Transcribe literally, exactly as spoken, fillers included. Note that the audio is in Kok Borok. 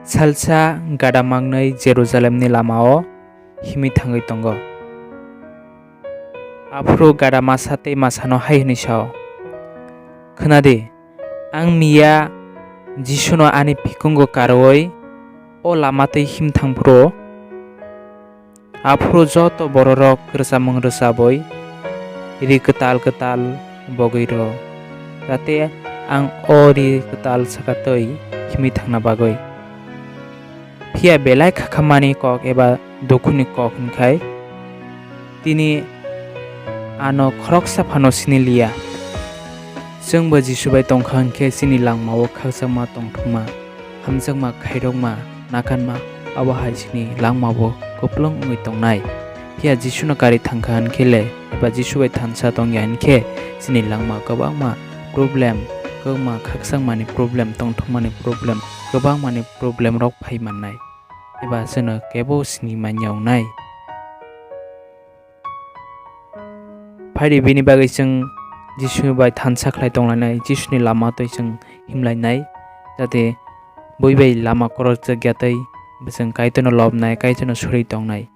Salsa gada mangnwi Jerusalemni lamao himwi thangwi tongo. Aphuru gada masa tei masano hai hwnwi sa-o, "Khna di, ang miya Jisuno ani phikungo karwi o lama twi him thang phuru." Aphuru joto bororok rwchapmung rwchabwi ri kwtal kwtal bogwi rw-o, jate ang o ri kwtal saka twi himwi thangna bagwi. Phiya belai khakhammani kok eba dukhuni kok hwn khai tini ano khoroksa phano sini liya. Chwngbo Jisu bai tongkha hwnkhe chini langmao khakchangma tongthokma, hamjakma khairokma nakanma, abo hai chini langmabo kwplwng wngwi tongnai. Phiya Jisuno karwi thangkha hwnkhe le eba Jisu bai thansa tongya hwnkhe chini langma kwbangma problem, kwbangma khakchangmani problem, tongthokmani problem, kwbangmani problem rok phai mannai eba chwngno kebo sini manya wngnai. Phaidi bini bagwi chwng Jisu bai thansa khlai tonglainai, Jisuni lama twi chwng himlainai, jate bui bai lama korokjak ya tei chwng Kaitorno lobnai, Kaitorno suri tongnai.